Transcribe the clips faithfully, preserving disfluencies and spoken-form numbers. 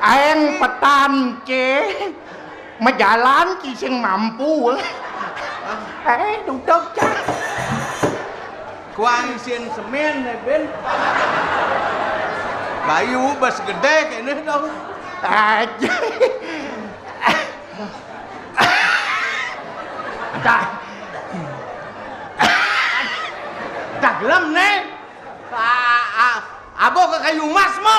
Aéng petan, Cé. Majalan ki sing mampu. Eh, duduk, Cak. Kuang isin semén, né, Bén. Bayu bes gedé kéné dong. Aja. Dah. Dah gelem, né. A-, a-, abo ke kayu emas mo.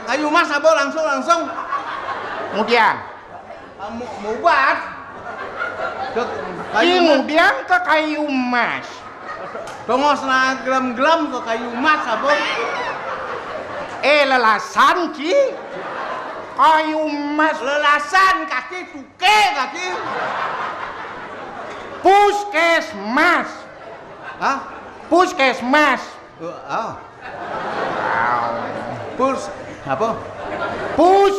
Kayu emas abo langsung, langsung. Kemudian. Ah, mu-, mubat. Ke kayu emas. Kemudian ke kayu emas. Tongos na gelem-gelem ke kayu emas abo. Eh, lelasan, Ci. Kayu emas. Lelasan kaki tuke kaki. Puskesmas. Hah? Puskesmas. Oh, oh. Pus apa? Pus.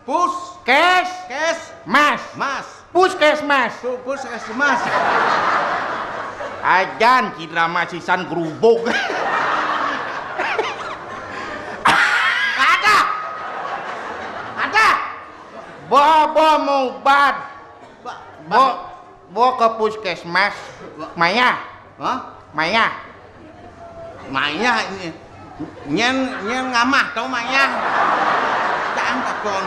Pus. Kes. Kes. Mas. Mas. Puskesmas. Pu-, puskesmas. Ajan Cindra masisan gerubuk. Ada. Ada. Bobo mubat. Ba-, Bo, ba- bo ke puskesmas. Ba- Maya. Hah? Maya. Maya ini. Nyén, nyén ngamah to, Maya. Cang takon.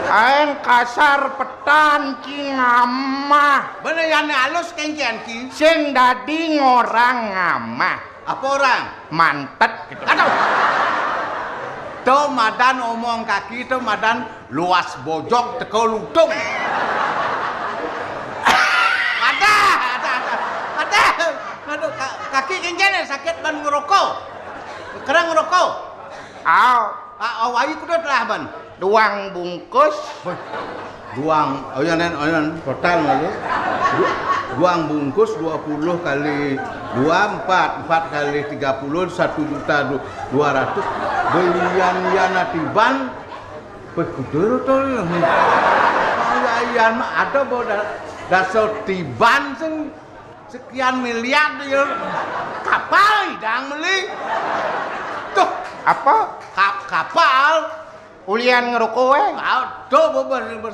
Aéng kasar petan ki ngamah. Bener yan alus kéngkén ki. Sing dadi ngorang ngamah. Apa orang? Mantet gitu. Aduh. To madan omong kaki, to madan luas bojog teka lutung. Ada, ada, ada. Ada. Aduh, ka-, kaki kéngkén sakit ban ngerokok. Kerang ngerokok. Au. Ah, awai kudu telah ban. Duang bungkus. Wah, duang, oh ya, Nen, oh ya, Nen, total malu. Du-, duang bungkus dua puluh kali dua, empat, empat kali tiga puluh, satu juta du-, dua ratus. Belian yan atiban. Wah, kudu to ya. Oh ya, yan mah ada bawa da-, dasar tiban sing sekian miliar dia. Kapal idang beli. Tuh. Apa? Ka-, kapal. Ulian ngeroko, eh. Aduh, bebas, bebas.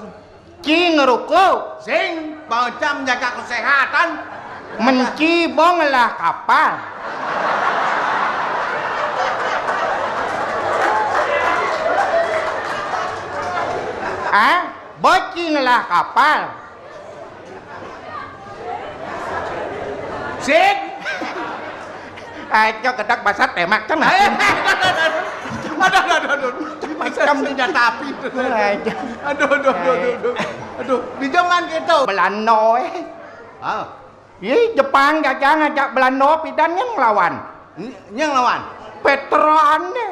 Ki ngeroko. Sing, baca menjaga kesehatan. Menci bong lah kapal. Ah, boci ngelah kapal. Sik. Aja kedak basat temak kan. Aduh, aduh, aduh, aduh. Macam senjata api. Aja. Aduh, aduh, aduh, aduh, aduh. Aduh, di zaman gitu. Belanda, eh. Ah. Ih, Jepang jajah ngajak Belanda pidan nyén ngelawan. Ny-, nyén ngelawan? Petrane.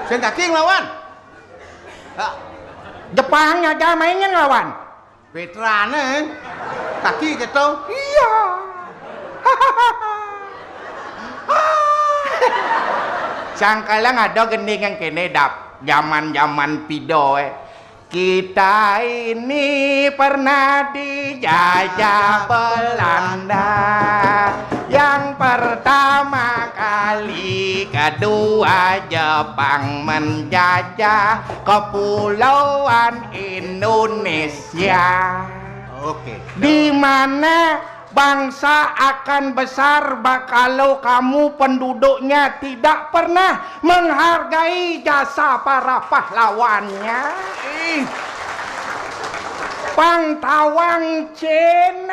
Sing kaki ngelawan? Ah. Jepang jajah main nyén ngelawan. Petrane. Kaki gitu. Iya. Sangkala ada gendingan kéné dap. Zaman-zaman pido, eh. Kita ini pernah dijajah Belanda. Yang pertama kali, kedua Jepang menjajah Kepulauan Indonesia. Oke. Di mana bangsa akan besar ba-, kalau kamu penduduknya tidak pernah menghargai jasa para pahlawannya. Ih. Pang tawang cén.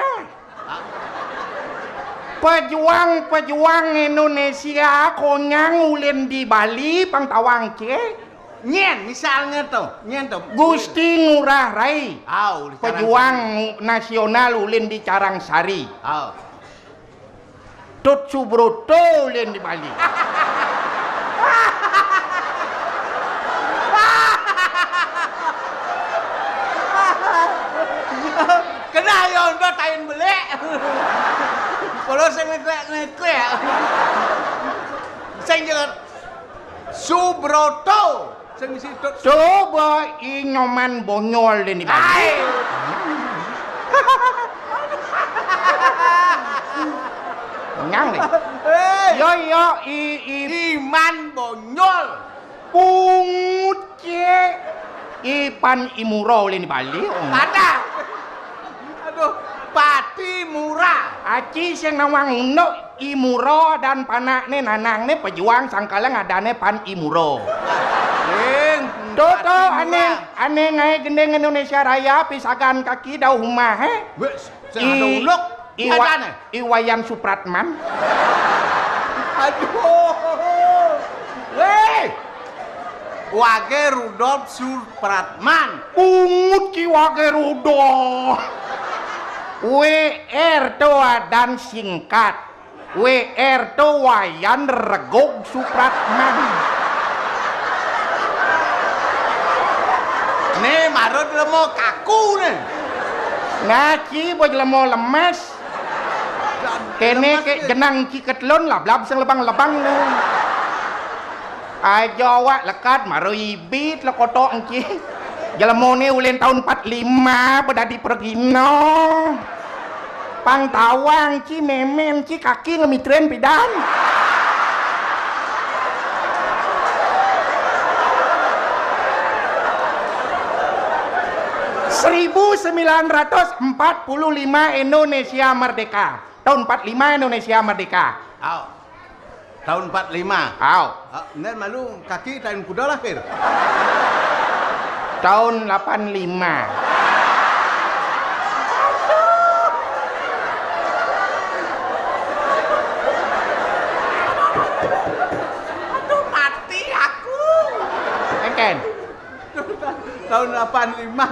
Pejuang-pejuang Indonesia konyang ulin di Bali, pang tawang cén. Nyén, misalnya to, nyén to. Gusti Ngurah Rai. Au, di Pejuang Carangsari. Nasional ulin di Carangsari. Au. Tut Subroto ulin di Bali. Kena ya, udah tain belik. Kalau sing ngeklek-ngeklek. Sing jangan Subroto. Sing isi tut. Coba i Nyoman Bonyol deh nih, Bang. Ai. Nyang deh. Hei. Yo, yo, i, i. Iman Bonyol. Pungut, cie. Ipan Imuro ulin di Bali. Oh. Pada. Aduh, Pati Mura. Aci sing nawang unduk Imuro dan panakne nanangne pejuang sangkala ngadane Pan Imuro. Sing, Tuh, Pati tuh, Mura. Ane, ane ngae gending Indonesia Raya, pisagan kaki dauh umah, he? Wes, sing ada unduk. Iwa-, Iwayan Supratman. Aduh. Weh. Wage Rudolf Supratman. Pungut ki Wage Rudolf. W R to dan singkat. W R to Wayan Regog Supratman. Ne marut lemo kaku ne. Ngaci boj lemo lemes. Kene ke jenang ci ketelun lablab sing lebang-lebang ne. Aja awak lekat maro ibit le kotok engki. Jelemone ulen taun empat lima bedadi pergino. Pang tawang ci memen ci kaki ngemitren pidan. Seribu sembilan ratus empat puluh lima Indonesia merdeka. Tahun empat lima Indonesia merdeka. Au. Tahun empat lima. Au. Ah, nen malu kaki tahun kuda lahir. Tahun lapan lima. Aduh, mati aku. Eken. Tahun lapan lima.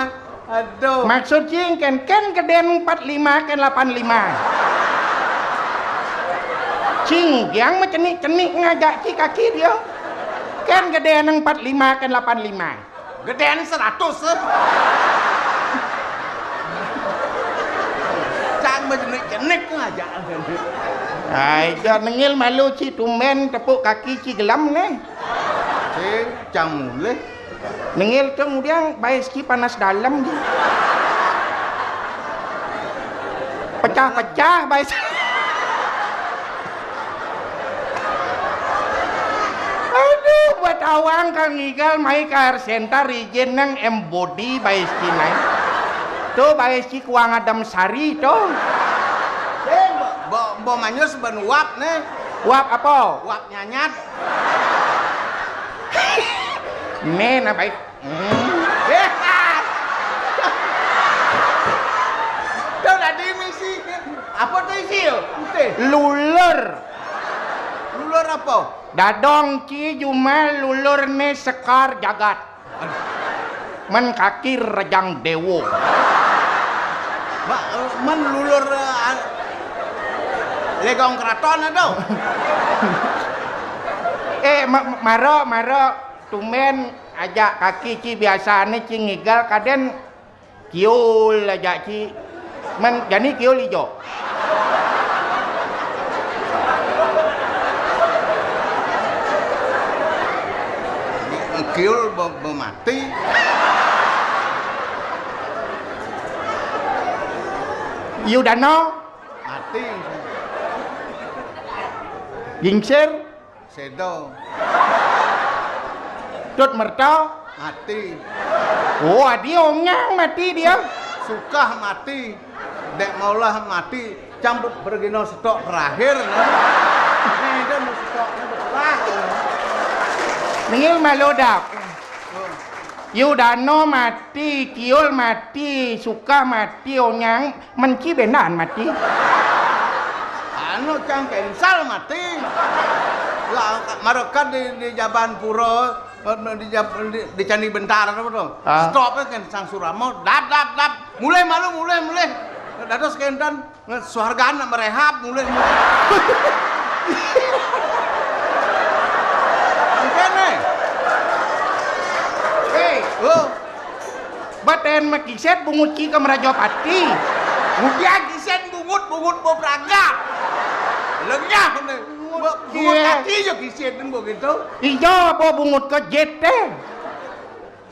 Aduh. Maksud ci ken, ken gedeen empat lima, ken lapan lima. Ci ngugiang macenik-cenik ngajak ci kaki dio. Ken gedeen empat lima, ken lapan lima. Gedeen seratus, eh. Cang macenik-cenik ngajak. Ai, ja nengil malu ci tumben tepuk kaki ci gelam ne. Cing, cang mulih. Nengil tu kemudian bae siki panas dalam je. Pecah-pecah bae. Aduh, buat awang ka ngigal mai ka Air Center, ijin nang embody bae siki nai. Tu bae siki kuang adem sari tu. Bo, bo, bo manyus ben uap ne. Uap apa? Uap nyanyat. Ne na baik. Hmm. Eh, ah. Tu tadi misi. Apa tu isi tu? Putih. Lulur. Lulur apa? Dadong ci jumah lulur ne sekar jagat. Aduh. Men kaki rejang dewo. Ma-, eh, men lulur, eh, an-, legong keraton tu. Eh, ma-, maro, maro. Tumben ajak kaki ci biasane ci ngigal kaden kiul ajak ci. Men jani kiul ijo. Kiul be-, be mati. Yudano. Mati. Gingsir. Sedo. Tut Merto. Mati. Oh, adi onyang mati dio. Sukah mati. Dek maulah mati. Cambuk pergino setok terakhir. Nah. Ini dia mau setoknya betulah. Nengil malu dah. Oh. Yudano mati, Kiul mati, Sukah mati, onyang, men ci bendan mati. Anu, cang kensal mati. Lah, marekat di, di Jaban Pura, eh, di Jab-, di, di Candi Bentar apa tu? Ah. Stop kan sang Suramo, dap, dap, dap. Mulih malu, mulih, mulih. Dados kenten. Suhargan nak merehab, mulih, mulih. Mungkin, eh. Eh. Oh. Baten makiset bungut ki ke Merajapati. Mudian kiset bungut, bungut bo beraga. Lengah, ne. Bungut, bungut kaki je kiset, ne, begitu. Ijo apa bungut ke jet, eh?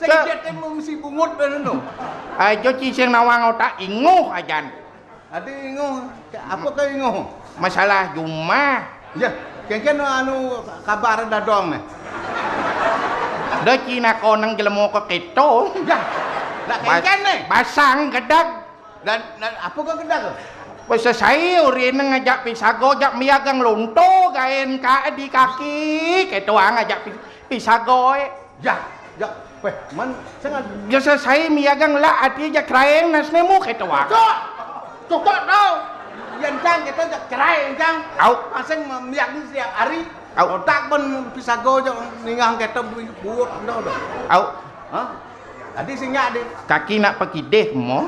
Saya jet, eh, mesti bungut, eh, no. Ajo ci sing nawang otak inguh ajan. Ati inguh, apa ke inguh? Masalah jumah. Ya, kéngkén anu kabar Dadong né. Da cina konang jelema ka kéto. Ya. Lah kéngkén né. Basang gedeg. Dan, dan apa kau gedeg? Wis sesai urine ngajak pisago, jak miagang lonto gaen ka di kaki. Kéto ngajak pi-, pisago, eh. Ya, ya. Weh, man, sangat. Ya sesai miagang lah ati jak kraeng nas nemu kéto. Cok. Cok tau. Yan cang kita jak kraeng cang. Au. Masing miagang setiap hari. Au. Otak pun pisago jak ningang kita bu-, buut dah. Au. Hah? Tadi sing nyak di. Kaki nak pakidih mo.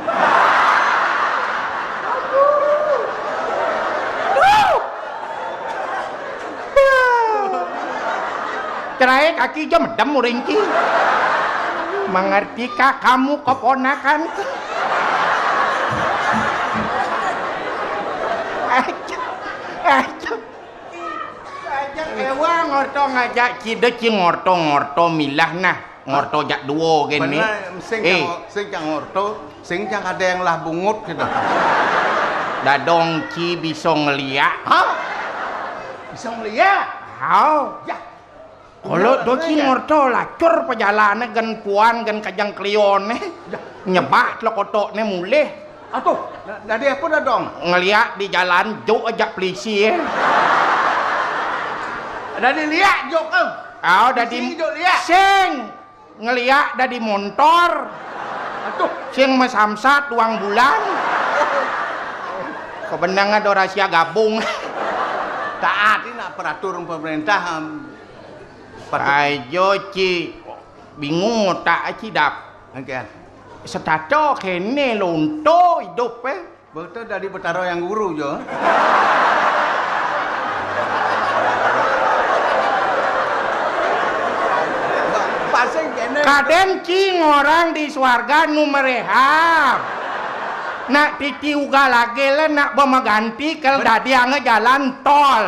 Cerai kaki jam medem uring ki. Mengertikah kamu keponakan? Aja, aja. Aja ewa ngorto ngajak cida ci ngorto-ngorto milah nah. Ngorto jak duo gen ni. Bener, sing eh. Cang, sing cang ngorto, sing cang ada yang lah bungut gitu. Dadong ci bisa ngeliak. Hah? Bisa ngeliak? Hao. Ya. Kalau doci ngorto lacur pajalane gen puan gen kajang klione. Ya. Nyebak lo kotokne mulih. Atuh, da-, dadi apa Dadong? Ngeliak di jalan juk aja pelisi ya. Dadi liak juk eh. Aw, dadi juk liak. Sing ngeliak dadi montor. Aduh. Sing masamsat uang bulan. Kebenang ada rahasia gabung. Taat ini nak peraturan pemerintah. Em, patut. Ayo ci bingung otak ci dap. Oke. Setato kene lonto hidup eh. Betul dari Betara yang guru jo. Pasing kene. Kaden ci ngorang di swarga nu merehab. Nak titi uga lagi le nak bemaganti kel dadi ange jalan tol.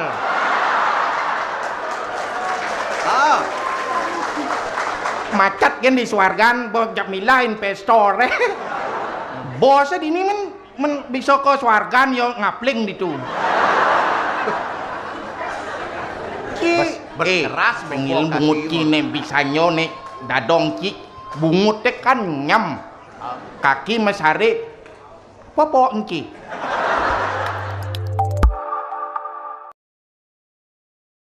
Ah. Macet gen di swargan bojak milah investor eh. Bos dini men, men bisa ke swargan yo ngapling ditu. Ci, eh, berkeras bengkok kaki bungut ci ne bisanyo ne dadong ci bungut te kan nyam. Kaki mesare popok engki.